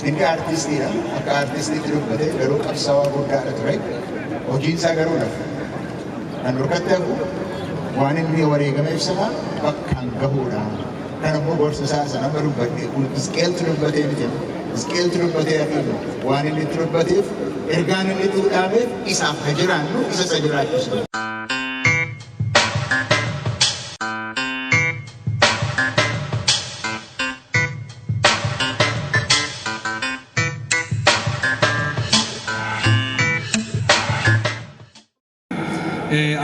Inni aartistiidha. Akka aartistiitti dubbate garuu qabsaa'aa guddaadha ture. Hojiin isaa garuu lafa. Kan dhorkatti hafu waan inni wareegameef sana bakkaan gahuudha. Kan immoo gorsa isaa sana amma dubbadhe Isqeeltu dubbatee miti. Isqeeltu dubbatee hafiimu waan inni itti dubbateef ergaan inni itti dhaabeef isaaf ka jiraannu isa isa jiraachisu.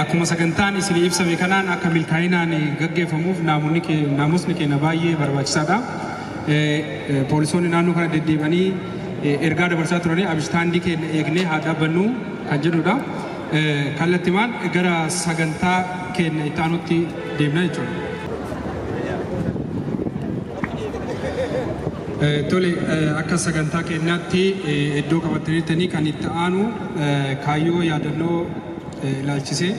Akkuma sagantaan isinii ibsame kanaan akka milkaa'inaan gaggeeffamuuf naamusni keenya baay'ee barbaachisaadha. Poolisoonni naannoo kana deddeebi'anii ergaa dabarsaa turanii abishtaandii keenya eegnee haa dhaabbannu kan jedhudha. Kallattimaan gara sagantaa keenya itti aanutti deemna jechuudha. Tole, akka sagantaa keenyaatti iddoo qabattaniirtanii kan itti aanu kaayyoo yaadannoo ilaalchisee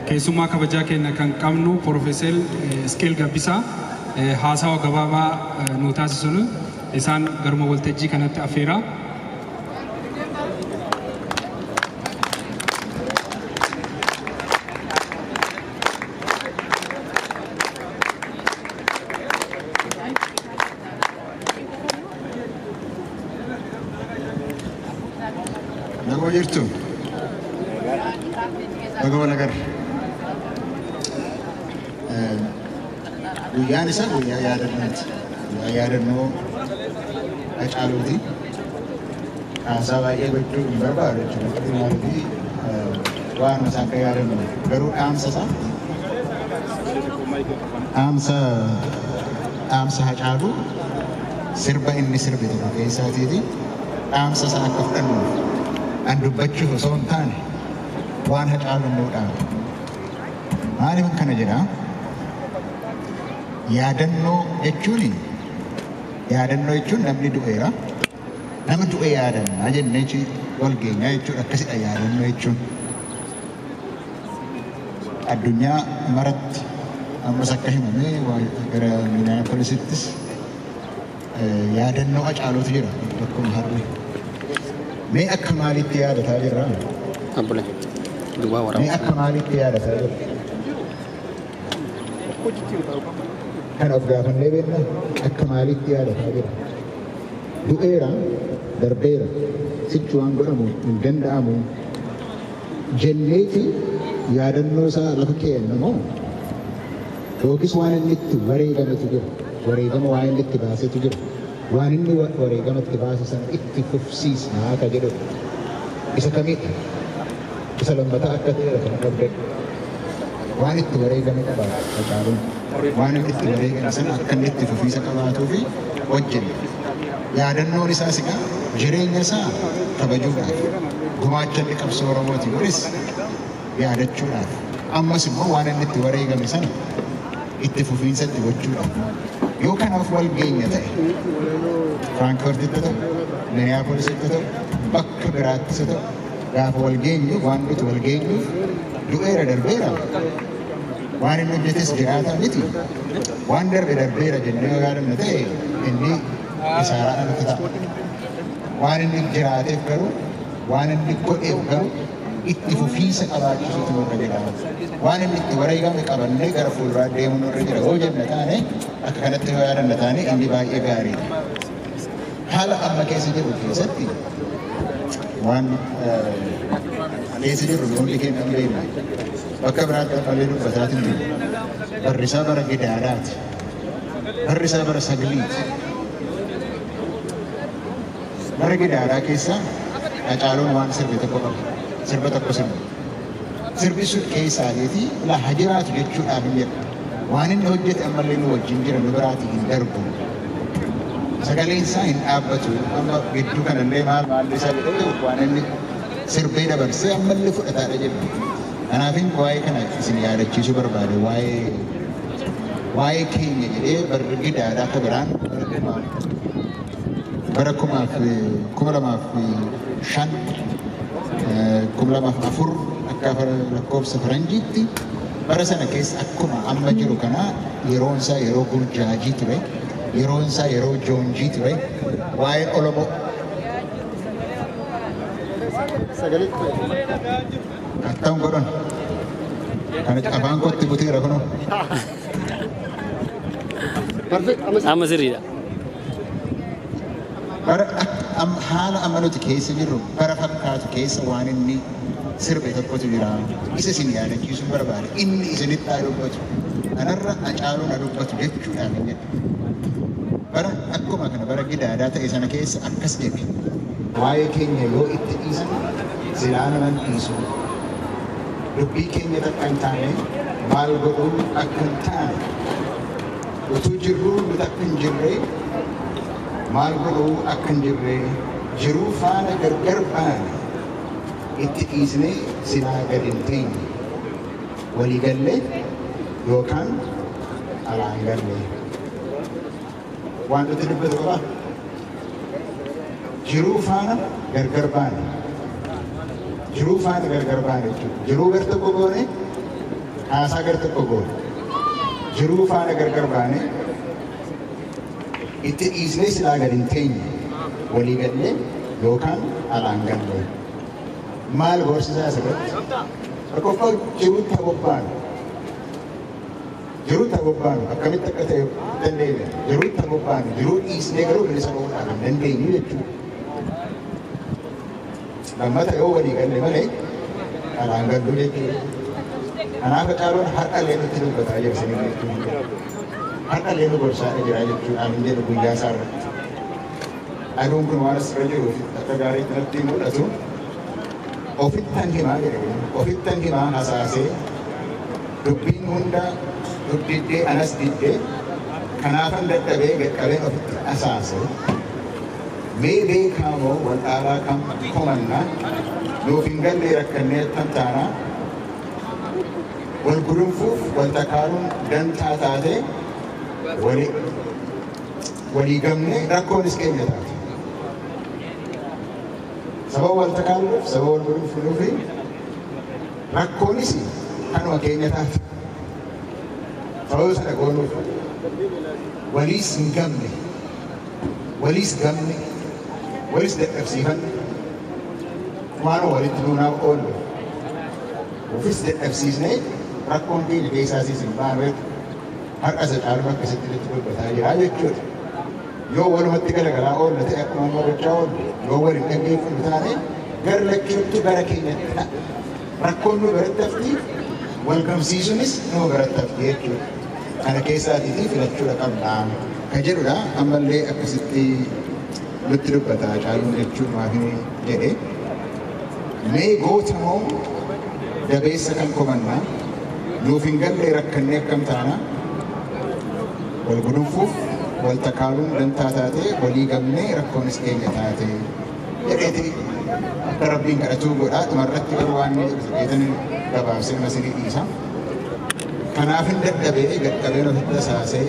keessummaa kabajaa keenya kan qabnu Piroofeesar Isqeel Gabbisaa haasawa gabaabaa nu taasisun isaan garuma waltajjii kanatti affeera. Nagoo jirtu? Baga wal agarre. Guyyaan isaa guyyaa yaadannooti. Guyyaa yaadannoo Hacaaluuti. Haasaa baay'ee gochuu hin barbaadu jechuudha. Maaliif waan isaa akka yaadannu garuu dhaamsa isaa dhaamsa Hacaaluu sirba inni sirbe tokko keessaatiiti dhaamsa isaa akka fudhannuuf an dubbachuuf osoo hin taane waan Hacaaluun nuu dhaame. Maaliif kana jedhaa? Yaadannoo jechuun namni du'eera. Nama du'e yaadannaa jennee wal geenyaa jechuudha. Akkasidha yaadannoo jechuun. Addunyaa maratti ammas akka himame gara Minneapolisittis yaadannoo Hacaaluutu jira bakkuma harri. Mee akka maalitti yaadataa jirraa? Mee akka maalitti yaadataa jirra? Kan of gaafannee beekna akka maalitti yaadataa jirra? Du'eera, darbeera, sichi waan godhamu hin danda'amu jenneeti yaadannoo isaa lafa keenna moo yookiis waan inni itti wareegametu jira. Wareegama waan inni itti baasetu jira. Waan inni wareegama itti baase sana itti fufsiisnaa akka jedhudha. Isa kamidha? Isa lammataa akka ta'edha kan qabde. Waan itti wareegame qaba Hacaaluun. Waan inni itti wareegame sana akka inni itti fufiisa qabaatuu fi hojjenne. Yaadannoon isaas egaa jireenya isaa kabajuudhaaf gumaacha inni qabsoo Oromooti godhes yaadachuudhaaf ammas immoo waan inni itti wareegame sana itti fufiinsa itti gochuudhaaf. Yoo kanaaf wal geenya ta'e Firaankifartitti ta'u, Minneapolisitti ta'u, bakka biraattis ta'u gaafa wal geenyu waan nuti wal geenyuuf du'eera darbeera. Waan inni hojjetes jiraata miti. Waan darbe darbeera jennee yoo yaadanna ta'e inni kisaaraadhaan nutti ta'a. Waan inni jiraateef garuu waan inni godheef garuu itti fufiinsa qabaachisuutu nurra jira. Waan inni itti wareegame qabannee gara fuulduraa deemuu nurra jira. Yoo jenna taane akka kanatti yoo yaadanna taane inni baay'ee gaariidha. Haala amma keessa jirru keessatti waan keessa jirru hundi keenya hin beekna. Bakka biraatti ammallee dubbataatiin jiru. Barri isaa bara gidaaraati. Barri isaa bara sagliiti. Bara gidaaraa keessa Hacaaluun waan sirbe tokko qaba. Sirba tokko sirbe. Sirbi sun keessaaleeti lafa jiraatu jechuudhaaf hin jedhu. Waan inni hojjete ammallee nu wajjin jira nu biraatii hin darbu. Sagaleen isaa hin dhaabbatu. Amma gidduu kanallee maal maalli isaa jedhee waan inni sirbee dabarsee ammallee fudhataadha jedhu. Kanaafin waa'ee kana isin yaadachiisuu barbaade waa'ee keenya jedhee barri gidaaraa akka biraan bara 2005 2004 akka lakkoofsa faranjiitti bara sana keessa akkuma amma jiru kana yeroon isaa yeroo burjaajii ture. Yeroon isaa yeroo joonjii ture. Waa'een Oromoo. Attam godhan. Kana afaan kootti buteera kunoo. Amma sirriidha. Bara haala amma nuti keessa jirru bara fakkaatu keessa waan inni sirbe tokkotu jira. Isa isin yaadachiisuun barbaade. Inni isinitti haa dubbatu. Kanarra Hacaaluun haa dubbatu jechuudhaaf hin jedhu. Bara akkuma kana bara gidaadaa ta'e sana keessa akkas jedhe. Waa'ee keenya yoo itti dhiisan silaa naman dhiisu. Dubbii keenya takka hin taane maal godhuu akka hin taane utuu jirruu nuti akka hin jirree maal godhuu akka hin jirree jiruu faana gargar baane itti dhiisnee silaa gad hin teenye walii gallee yookaan alaan gallee. Waan nuti dubbatu qabaa? Jiruu faana gargar baane. Jiruu faana gargar baane jechuudha. Jiruu gar tokko goone haasaa gar tokko goone. Jiruu faana gargar baane itti dhiisnee silaa gad hin teenye walii gallee yookaan alaan gallee. Maal gorsisaa asirratti? Tokkoffaa jiruutti haa bobba'anu. Jiruutti haa bobba'anu. Akkamitti akka ta'e dandeenya. Jiruutti haa bobba'anu. Jiruu dhiisnee garuu bilisa ba'uudhaaf hin dandeenyu jechuudha. Lammata yoo walii galle malee alaan galluu jechuudha. Kanaaf Hacaaluun har'allee nutti dubbataa jira isin jechuudha. Har'allee nu gorsaa jira jechuudhaan hin jedhu guyyaa isaa irratti. Aduun kun waan asirra jiruuf akka gaariitti natti mul'atu. Ofittan himaa jedhe. Ofittan himaa hasaasee dubbiin hunda dubbiddee anas diddee kanaafan dadhabee qaqqabeen ofitti hasaase. Mee beekaamoo wal dhaalaa kam komannaa nuuf hin galle rakkannee attam taanaa wal gudunfuuf wal takaaluun dantaa taatee walii gamnee rakkoonis keenya taate. Sababa wal takaaluuf sababa wal gudunfuuf rakkoonis kanuma keenya taate. Sababa sana goonuuf waliis hin gamne waliis gamne walis dadhabsiifanne waan walitti nuunaaf oollu ofis dadhabsiisnee rakkoon keenya keessaasiis hin baanu har'a Hacaaluun akkasitti nutti dubbataa jira jechuudha. Yoo walumatti garaagaraa oolla ta'e akkuma amma gochaa oollu yoo wal hin dhaggeeffannu taane gara lachuutti gara keenyatti ta'a. Rakkoon nu biratti hafti wal gamsiisuunis nu biratti hafti jechuudha. Kana keessaatiifi filachuudha qabna kan jedhudha ammallee akkasitti nutti dubbata Hacaaluun jechuun maaf hin jedhe. Mee goota moo dabeessa kan komannaa nuuf hin galle rakkannee akkam taanaa wal gudunfuuf wal takaaluun dantaa taate walii gamnee rakkoonis keenya taate jedheeti akka rabbiin kadhatuu godhaa dhumarratti garuu waan inni jedhu jedheetan gabaabsee nama isinii dhiisa. Kanaaf hin dadhabee gadhabeen ofitti hasaasee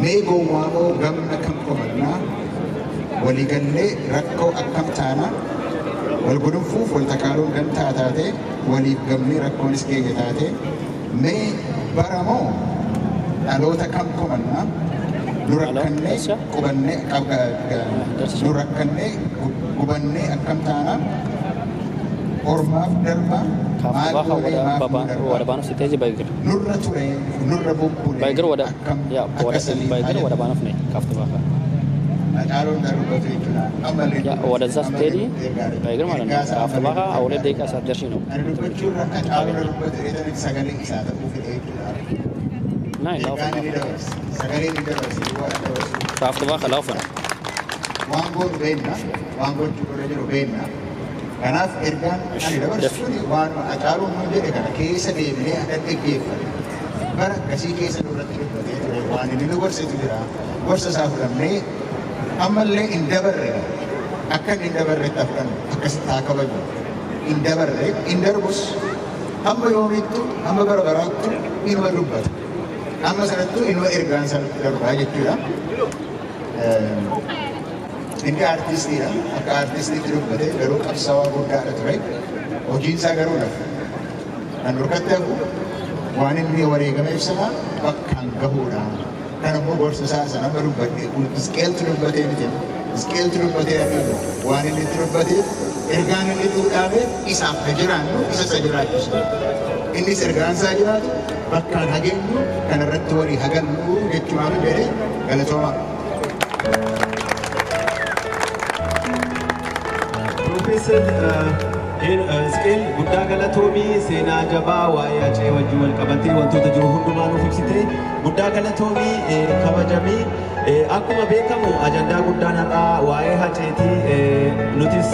mee gowwaa moo gamna kan komannaa walii gallee rakkoo akkam taanaa wal gudunfuuf wal takaaluun dantaa taate waliif gamnee rakkoonis keenya taate mee bara moo dhaloota kam komannaa nu rakkannee qubannee nu rakkannee gubannee akkam taanaa ormaaf darbaa maal goonee maaf nu darbaa nurra ture nurra bubbulee akkam akka sanii Hacaaluun dubbatu jechuudha. Ammallee ወደዛ ስትሄጂ በእግር ማለት ነው። ካፍት ባኻ ሁለት ደቂቃ ሳትደርሺ ነው። Ani dubbachuurra Hacaaluun dubbatu jedhanii sagalee isaa ta'uu fedhe jechuudha. ናይ Ergaan inni dabarse sagalee inni dabarse waan dabarsu ካፍት ባኻ ላውፈ waan goonu beekna waan gochuu irra jiru beekna. Kanaaf ergaan ani dabarsu kuni waan Hacaaluun nuun jedhe kana keessa deemnee akka dhaggeeffanne bara akkasii keessa nurratti dubbatee ture waan inni nu gorsetu jira. Gorsa isaa fudhannee ammallee hin dabarre akka inni hin dabarretti fudhannu akkasitti haa kabajnu. Hin dabarre hin darbus hamma yoomiittu hamma bara baraattu inuma dubbata. Amma sanattuu inuma ergaan sanatti darbaa jechuudha. Inni aartistiidha. Akka aartistiitti dubbate garuu qabsaawaa guddaadha ture. Hojiin isaa garuu lafa. Kan nurkatti hafu waan inni wareegameef sana bakkaan gahuudha. Kan immoo gorsa isaa sana amma dubbadhe Isqeeltu dubbatee miti. Isqeeltu dubbatee arginu waan inni itti dubbateef, ergaan inni itti dhaabeef, isaaf ha jiraannu, isa isa jiraachisu. Innis ergaan isaa jiraatu bakkaan hageenyu, kanarratti walii hagallu jechuudhaan jedhee galatooma. Piroofeesar Isqeel, guddaa galatoomii. Seenaa jabaa waa'ee Hacee wajjin wal qabatee wantoota jiru hundumaa nuuf ibsite, guddaa galatoomii, kabajamii. Akkuma beekamu ajandaa guddaan har'aa waa'ee Haceetii nutis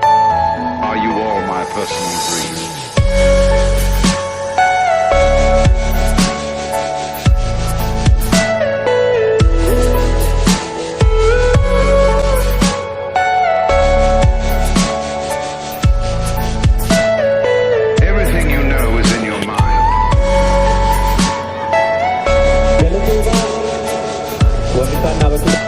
Are you all my personal dreams? Everything you know is in your mind. Galatoomaa, warri kaan dhaabachuu.